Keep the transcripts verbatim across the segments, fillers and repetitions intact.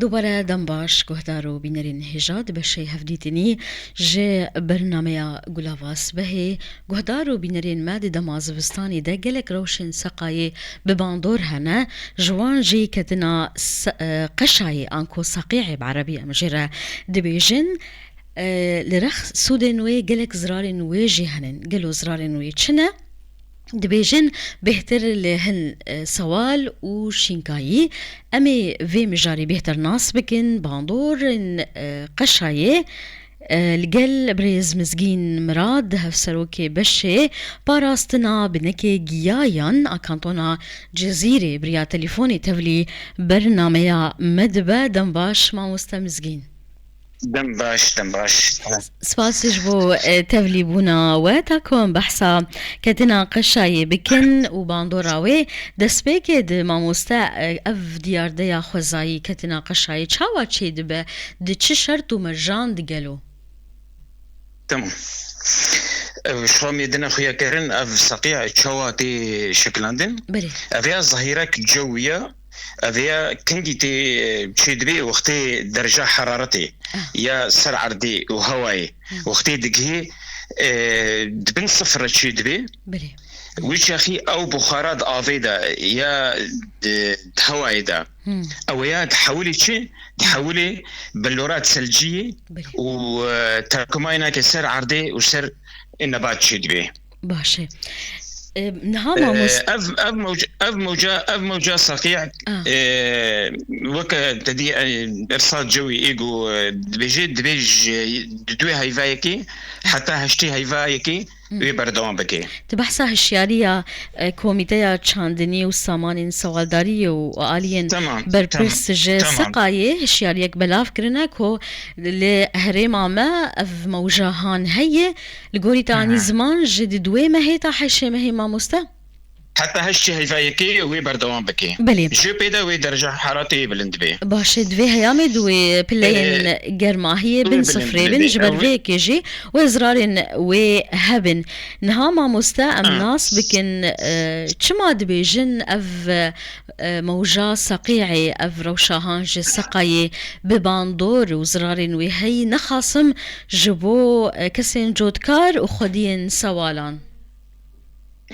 Dubare dem baş, guhdar û bînerên hêja di beşê hevdîtinî ji bernameya Gulava Sibehê. Guhdar û bînerên me di dema zivistanê de gelek rewşên seqayê bi bandor hene. Ji wan jî ketina se-, e, qeşayê anko seqî'ê bi erebî em jê re dibêjin. E, li rex sûdên wê gelek zirarên wê jî henin. Gelo zirarên wê çi ne? Dibêjin bêhtir li hin, e, sewal û şînkayî. Em ê vê mijarê bêhtir nas bikin. Bandorên, e, qeşayê, e, li gel birêz Mizgîn Mirad, hevserokê beşê parastina binekê giyayan a kantona Cizîrê bi riya telefonê tevlî bernameya me dibe. Dem baş, mamoste Mizgîn. Dem baş, dem baş. Spasî ji bo, e, tevlîbûna we. Ta ku em behsa ketina qeşayê bikin û bandora wê, destpêkê di mamoste, e, ev diyardeya xwezayî ketina qeşayê çawa çêdibe, di çi şert û mercan digelo? Tamam. Ev şamê dine xuya kirin, ev seqiya çawa tê şekilandin? Belê. Ev ya zehîrek cewiya, ev ya kengî tê, e, çêdibê wextê derja heraretê Ah. ya ser erdê û hewayê. Hmm. Wextê digihê, e, di bin sifir re çêdibê. Belê. Wî çaxî ew buxara di avê de ya di, di hewayê de. Hmm. Ew ya dihewilê çi? Dihewilê belora selciyê Belê. û, e, terkumayê nake ser erdê û ser nebat çêdibê. Baş e. E, niha E, mamost- ev, ev mewca, ev mewca, ev mewca saqiya, Ah. e, weke te dî, e, ersat cewî ê ku, e, dibêje, dibêj, e, di duê heyvayekê heta heştê heyvayekê Hı. wê berdewam bike. Tu behsa hişyariya, e, Komîteya Çandinî û Samanên Sewaldariyê û aliyên Tamam, berpirs tamam, ji tamam. seqayê hişyariyek belav kirine ku li herêma me ev mewja han heye. Li gorî te anî Aha. ziman ji di duê mehê ta heşê mehê mamoste? Heta heştê heyvayekê wê berdewam bike. Belê. Ji pê de wê derece heraretê bilind be. Baş e, divê heyamê di wê pileyên Ee, germahiyê wê bin bilind sifrê bin, bin. Ji ber Ew vê yekê jî wê zirarên wê hebin. Niha mamoste em Ah. nas bikin, e, çima dibêjin ev, e, mewja seqî'ê, ev rewşa han ji seqayê bi bandor û zirarên wê heyî nexasim ji bo, e, kesên cotkar û xwediyên sewalan?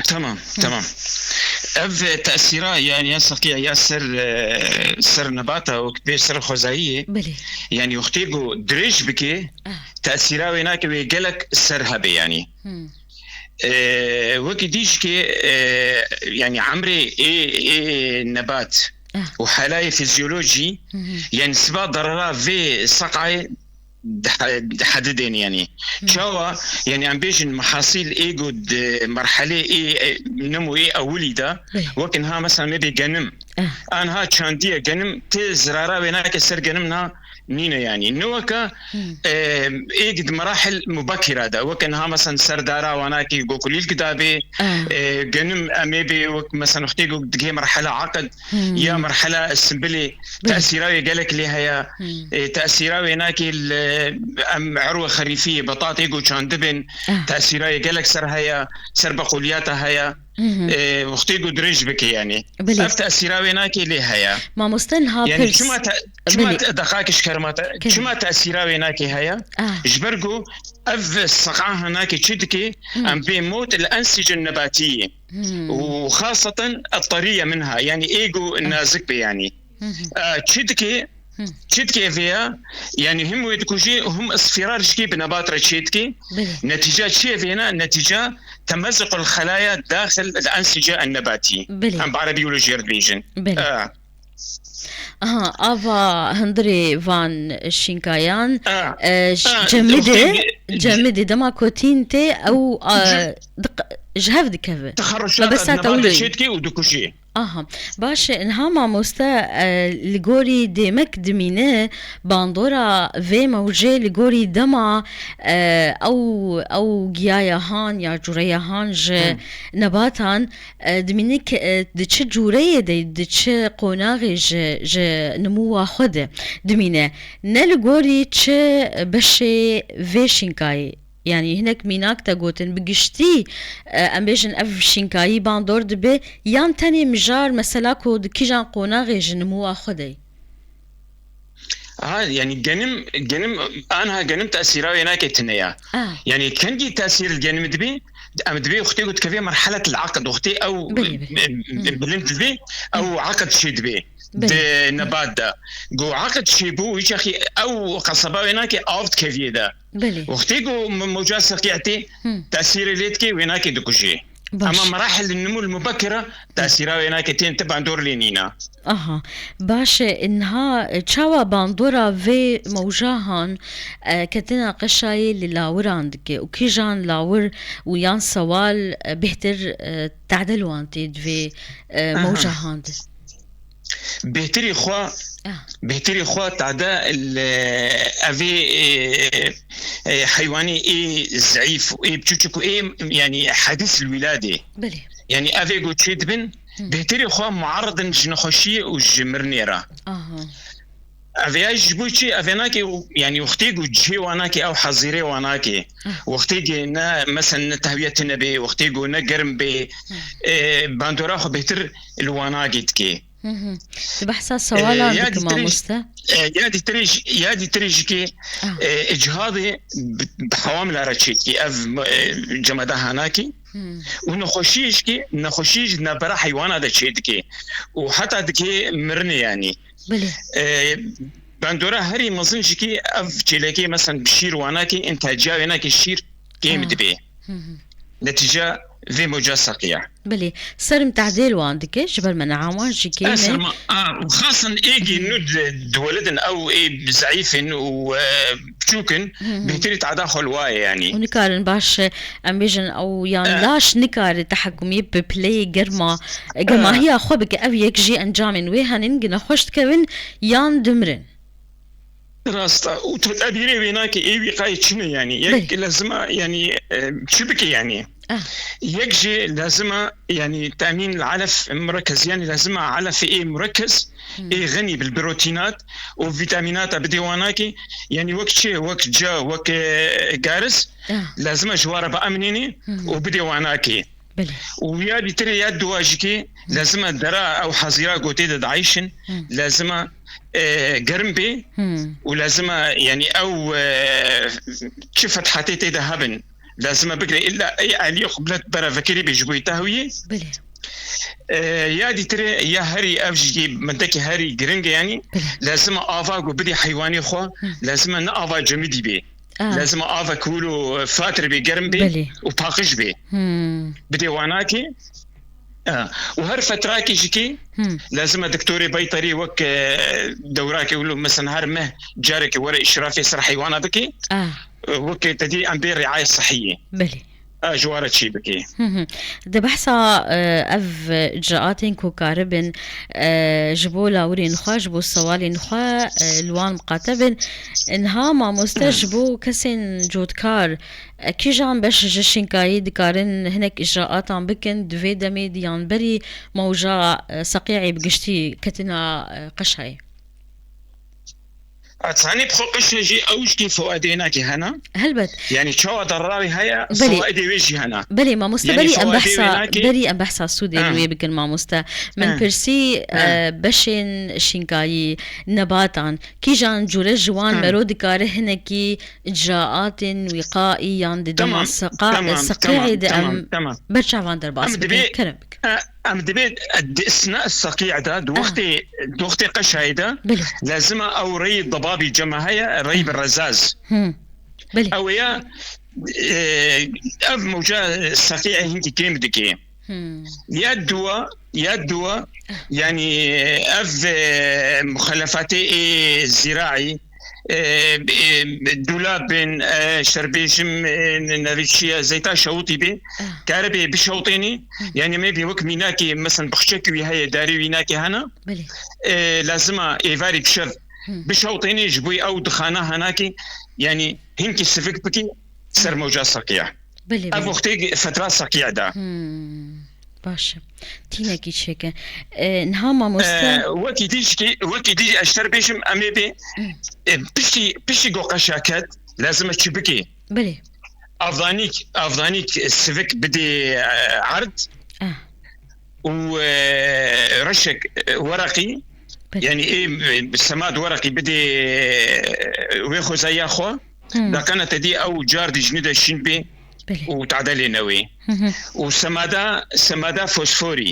Tamam, Hı. tamam. Ev tesîra, yani, ya seqiya ya ser, e, ser nebata û pê ser xwezayiyê, Belê. yani, wextê ku dirêj bike, Ah. tesîra wê nake wê gelek ser hebe, yani. Hı. E, wekî dî jikê, e, yani, emrê ê, ê nebat Ah. û helayê fizyolojî, Hı hı. yani, siba darara vê seqayê dihe-, dihedidên, yani. Hı. Çawa, yani, em bêjin mehasîl ê ku di merhelê ê, ê, nemo ê ewilî de, Bê. wek niha mesela me bê genim. Ah. Anha çandiye genim, tê zirara wê nake ser genim na nîne, yani. Ne weke, Hı. e, ê di merahil mubekira de, wek niha mesela ser dara wanakî gokulîlk dabê, Ah. e, genim em ê bê wek mesela wextê ku digê merhela aqid, Hmm. ya merhela simbilê Belê. tesîra wê gelek lê heye. Hmm. E, tesîra wê nakê li, em erwe xerîfiyê betatê ku çandibin, Ah. tesîra wê gelek ser heye, ser bequliyata heye. Mhm. E, wextê ku dirêj bike, yani. Belê. Ev tesîra wê nakê lê heye. Mamoste niha Yani pirs. çima te-, çima Belê. te-, deqakî ji kerema te-, Kerem. çima tesîra wê nakê heye? Ah. Ji ber ku ev seqa hanakê çi dike, Hmm. em bê mot el ensicin nebatiyê. Hmm. û xaseten الطرية منها، yani ê ku Ah. nazik be, yani. Hı hı. E, çi dike, Hı. çi dike vêya, yani him wê dikujê, him isfirar jikê bi nebat re çê dike. Belê. Netîca çi ye vêna? Netîca تمزق الخلايا داخل الأنسجة النباتية. Belê. Em bi erebî wilo jê re dibêjin. Belê. E. Aha, ava hundirê van şînkayan, Ah. e, ş-, Ah, cemidê, wextê ge-, cemidê dema kotîn tê, ew, a, Ce- diq-, ji hev dikeve. Texerruşat Mebesta te nebata wilo ye. çê dike û dikujê. Aha, baş e, niha mamoste, e, li gorî dêmek dimîne bandora vê mewcê li gorî dema, e, ew, ew giyaya han ya cûreya han ji Hmm. nebatan, e, dimîne ke, e, di çi cûreyê de, di çi qonaxê ji, ji nimûwa xwe de dimîne. Ne li gorî çi beşê vê şînkayê. Yani hinek mînak te gotin, bi giştî, e, em bêjin ev şînkayî bandor dibe, yan tenê mijar mesela ku di kîjan qonaxê ji nimûwa xwe de ye? Ha, yani genim, genim, anha genim tesîra wênakê tune ya. Ah. Yani kengî tesîr li genim dibe, em dibe wextê ku dikeve merhelet el-aqd, wextê ew, Belê, belê. em, Hı. bilind dibe, ew aqd çê dibe. Belê. Di nebat de. Ku aqd çê bû, wî çaxî ew qeseba wênakê av dikeviyê de. Belê. Wextê ku me-, mewca seqî tê, Hı. tesîrê lê dike, wênakê dikujê. Baş. Ama merahil nimû mubekira, tesîra wênakê tên ti bandor lê nîna. Aha. Baş e, niha çawa bandora vê mewjahan, e, ketina qeşayê li lawiran dike û kîjan lawir û yan sewal, e, bêhtir, e, tadil wan tê di vê, e, Aha. mewjahan de? Bêhtirî xwe, Ah. bêhtirî xwe tade li evê, e, e, heywanî ê zeîf û ê biçûçik û ê, yani, hedîs li wîladê. Belê. Yani, evê ku çê dibin, Hı. bêhtirî xwe muarid in ji nexweşiyê û ji mirinê re. Aha. Ev ya ji bo çi? Ev ya nake, yani, wextê ku cihê wan nake, ew hezîrê wan nake. Ah. Wextê ku ne, mesela, ne tehwiye tune bê, wextê ku ne germ bê, Hı. e, bandora xwe bêhtir li wan nake dike. Hı hı. Tu behsa E, sewalan ya dikî, dîtirê jî, mamoste? e, ya dîtirê jî, ya dîtirê jî kê, Ah. e, îcihadê bi, bi hewamila re çêdikî, ev, e, cemeda hanakî. Hmm. Û nexweşiyê jî kê, nexweşiyê jî navbera heywana de çêdikê. Û heta dikê mirinê, yanî. Belê. E, bandora herî mezin jî kê, ev çêlekê, mesela, bi şîr wanakê, in teciya wênakê şîr kêm Ah. dibê. Hı hı. Netîca vê moca seqiya. Belê, serm tehdêl wan dike, ji ber meneha wan jî kêm e. Serma, a, û xasan êgî nû di, diwelidin, ew ê zeîf in û, e, biçûk in, Hı hı. bêhtirî tahda xwe li wa ye, yanî. Û nikarin baş, em bêjin, ew yan E. laş nikare tehekumî bi pileyê germa, E. gemahiya xwe bike. Ev yek jî encamên wê henin, gi nexweş dikevin yan dimirin. Rast e. Û tedabîrê wênakê ê wîqayê çi ne, yanî? Yek Bê. lazima, yanî, e, çi bike, yanî? Ah. Yek jî lazima, yanî, temîn li alef murekkez, yanî lazima alefê ê murekkez, Hmm. ê xenî bil protînat û vîtamînata bidê wanakê, yanî wek çi? Wek ca, wek, e, garis, Ah. lazima ji wa re biamnênê Hmm. û bidê wanakê. Belê. Û ya dîtirê ya duwa jî kê, lazima dera ew hazîra gotê de diayşin, Hmm. lazima, e, germ bê Hmm. û lazima, yanî ew, e, çi fethatê tê de hebin, lazima bigre illa ey aliyê xwe bilet bere vekirî bê ji bo yê tehliyê. Belê. E, ya dîtirê ya herî ev jî mendekî herî giring e, yanî Belê. lazima ava ku bidê heywanê xwe, Hmm. lazima ne ava cemidî bê. Ah. Lazima avek wilo fatir bê, germ bê Belê. û paqij bê. Hmm. Bidê wanakê. Ah. Û her fetrakê jî kê Hmm. lazima doktorê beyterî wek, e, dewrakê wilo, mesela her meh carekê were îşrafê ser heywana bike. Ah. E, wek te dî em bê riayet sihiyê. Belê. A, ji wa re çî bike. Hı hı. Di behsa, e, ev icraatên ku karibin, e, ji bo lawirên xwe, ji bo sewalên xwe, e, li wan miqate bin. Niha mamoste Hı. ji bo kesên cotkar, e, kîjan beş ji şinkayî dikarin hinek icraatan bikin, di vê demê di yan berî mewja, e, seqî'ê bi giştî ketina, e, qeşayê? A, tanî bi xwe qeşe jî ew jî fewedê nakê hena. Helbet. Yani çawa darrawî heye, Belê. fewedê wê jî hena. Belê, mamoste, Yani berî em fewedê wê behsa, nakê. berî em behsa sûdên Ha. wê bikin, mamoste. Min Ha. pirsî, Ha. e, beşên şînkayî, nebatan, kîjan cûre ji wan Ha. mero dikare hinekî icraatên wîqaî yan di dema Tamam, seqa-, tamam, seqî'ê tamam, de tamam, em tamam. ber çavan derbas Em bikin. dibê Kerem bikin. E, em dibê, e, di isna seqî de, di Ah. wextê, di wextê qeşayê de, Belê. lazima ew reyî debabî cema heye, reyî bi rezaz. Hmm. Belê. Ew ya, e, ev mewca seqî hingî kêm dike. Hmm. Ya duwa, ya duwa, Ah. yani ev, e, muxelefatê ê zîraî, e, e, dûlabên, e, şerbêjim, e, nevîşiye zeyta şewitî bê, Ah. karibe bişewtênî, Hı. yani me bê wek mînakê, mesela bixçek wî heye, darê wî nakê hena, Belê. e, lazima êvarî bi şev Hı. bişewtênî, ji bo ew dixana henakê, yani hinkî sivik bikî ser Hı. mewca seqiya. Belê, Ev belê. wextê fetra seqiya da. Hmm. Baş e. Tînekî çêke. E, niha mamoste. E, wekî dî jî, wekî dî jî ez şer bêjim, em ê bê, Hı. e, piştî, piştî ku qeşa ket, lazim e çi bikê? Belê. Avdanîk, avdanîk sivik bidê, e, erd Ah. û, e, reşek, e, wereqî Belê. Yani ê, e, semad wereqî bidê, e, wê xwezaya xwe, Hmm. da qene te dî ew car dijni de şîn bê Belê. û tade lê newê. Hı hı. Û semada, semada fosforî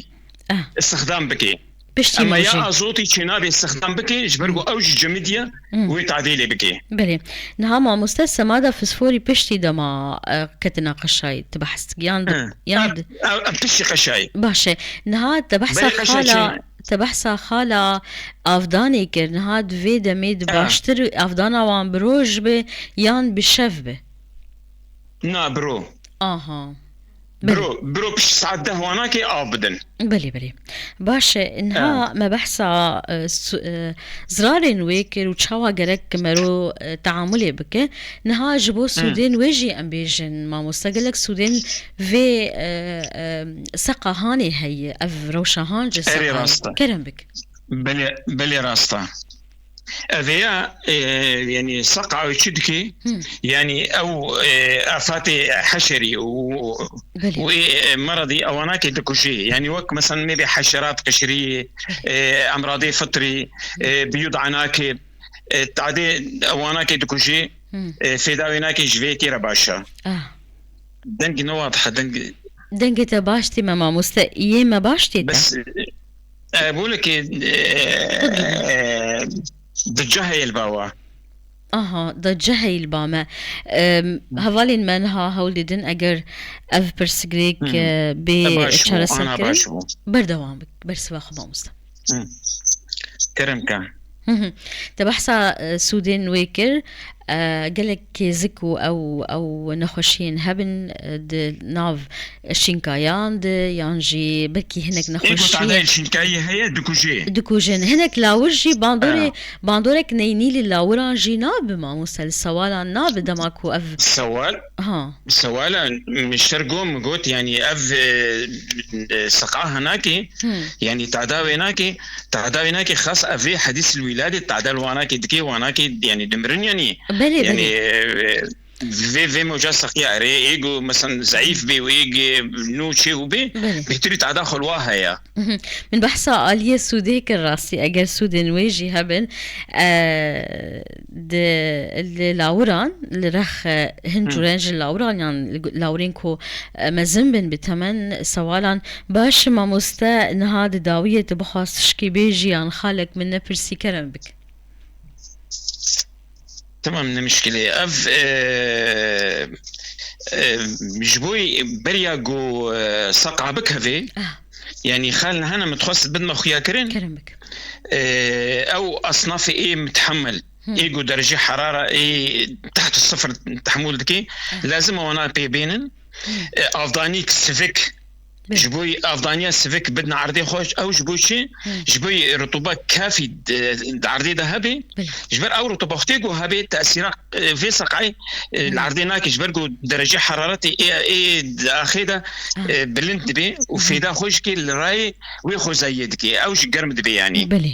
Ah. istixdam bike. Piştî Ama ya mojê. azotî çênabê istixdam bike, ji ber ku Hmm. ew ji cemidiye Hmm. wê tadê lê bike. Belê. Niha mamoste semada fosforî piştî dema, e, ketina qeşayî. Tu behs dikiyan di-, Hı. yan Em, di- em, em piştî qeşayî. Baş e. Niha te behsa Belê qeşayî xala, çêne. te behsa xala avdanê kir. Niha di vê demê di Ha. baştir avdana wan bi roj be yan bi şev be? Na, biro. Aha. Belê. Biro, biro pişt saet deh wana ke av bidin. Belê, belê. Baş e, niha Ha. me behsa, e, su-, e, zirarên wê kir û çawa gerek mero, e, teamulê bike. Niha ji bo Hı. sûdên wê jî em bêjin, mamoste, gelek sûdên vê, e, e, seqa hanê heye, ev rewşa han ji Erê seqa rast e. kerem bik. Belê, belê rast e. Ev ya, e, yani seqa ew çi dike? Hı. Yani ew, e, afatê heşerî û, Belê. û, e, meredî ewanakê dikujî. Yani wek mesela mêbê heşerat qişirî, e, emradê fitrî, e, biyûd anakê, e, tadê ewanakê dikujî, Hı. e, fêda wê nake ji vê yekê re baş e. Ah. Deng ne wadihe, deng Dengê te baş tê me mamoste, yê me baş tê te? Bes, e, e, bolekê, e, Tabii. e, di cehê li bawa. Aha, da cehê li ba me. Em, hevalên me niha hewl didin, eger ev pirsgirêk, Hı. e, bê E, baş bû, çareser ana kirin, baş bû. berdewam bik, bersiva xwe mamoste. Hı. Kerem ke. Hı hı. Te behsa, e, sûdên wê kir, e, gelek kêzik û ew, ew nexweşiyên hebin, e, di nav şînkayan de, yan jî belkî hinek Ê ku nexweşiyên tadayê şînkayî heye, dikujê. dikujin. Hinek lawir jî bandorê, Ha. bandorek neynî li lawiran jî nabe, mamoste, li sewalan nabe dema ku ev Sewal? Ha. Sewala min ji te re got, min got, yani ev, e, e, seqa hinakê, Hmm. yani tada wê nakê, tada wê nakê, xas ev vê hedîs li wîladê tada li wanakê dikê, wanakê, yani dimirin, yani, Belê, yani, belê. e, vê, vê moca seqiya erê, ê ku, mesela, zayıf bê û ê ku nû çê û bê, Belê. bêhtirî tada xwe li wa heye. Mhm. Min behsa aliyê sûdê kir rastî. Eger sûdên wê jî hebin, e, di, li lawiran, li rex, e, hin Hı. cûren ji lawiran yan li gu-, lawirên ku, e, mezin bin bi temen sewalan, baş mamoste niha di dawiyê tu bixwast tişkî bêjî yan xalek min nepirsî kerem bik. Tamam, ne mişkilê. Ev, e, e, ji bo beriya ku, e, seqa bikeve, Ah. yani xal niha ne min dixwest bidme xuya kirin. Kerem bik. E, ew asnafê ê mutehemil, Hı. ê ku derecê herara ê teht sifir tehemûl dike, Ah. lazim e wana pê bênin. Hı. E, avdanîk sivik, Belê. Ji bo avdaniya sivik bidin erdê xwe, ew ji bo çi? Hı. Ji bo rutûba kafî di, di erdê de hebe. Belê. Ji ber ew rutûba xwe tê ku hebe tesîra, e, vê seqayê, e, Hı. li erdê nake, ji ber ku derecê heraretê ê, ê di axê de, Hı. e, bilind dibe û Hı. fêda xwe jî kê li rayê wê xwezayiyê dike. Ew jî germ dibe yanî. Belê.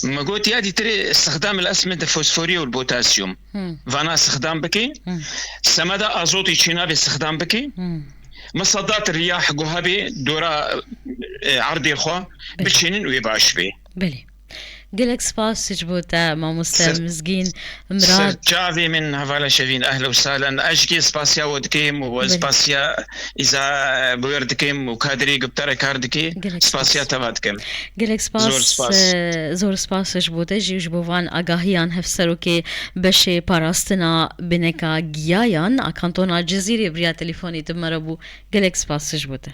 Me got ya dîtirê istixdam el esmid fosforî û potasyum. Hı. Vana istixdam bike. Hı. Semeda azotê çênabê istixdam bike. Hı. Misadat riyah guha bê dora, e, erdê xwe Belê. biçênin wê baş bê. Belê. Gelek spas ji bo te, mamoste Ser-, Mizgîn Mirad. Serçavê min, hevala Şevîn, ehlen û sehlen. Ez jî spasiya we dikim û Belê. spasiya îza, e, bûyer dikim û kadrê guptare kar dike. Gelek Spasiya spas. te va dikim. Gelek spas, Zor spas. e, zor spas ji bo te jî û ji bo van agahiyan hevserokê beşê parastina bineka giyayan a kantona Cizîrê bi riya telefonê tu me re bû. Gelek spas ji bo te.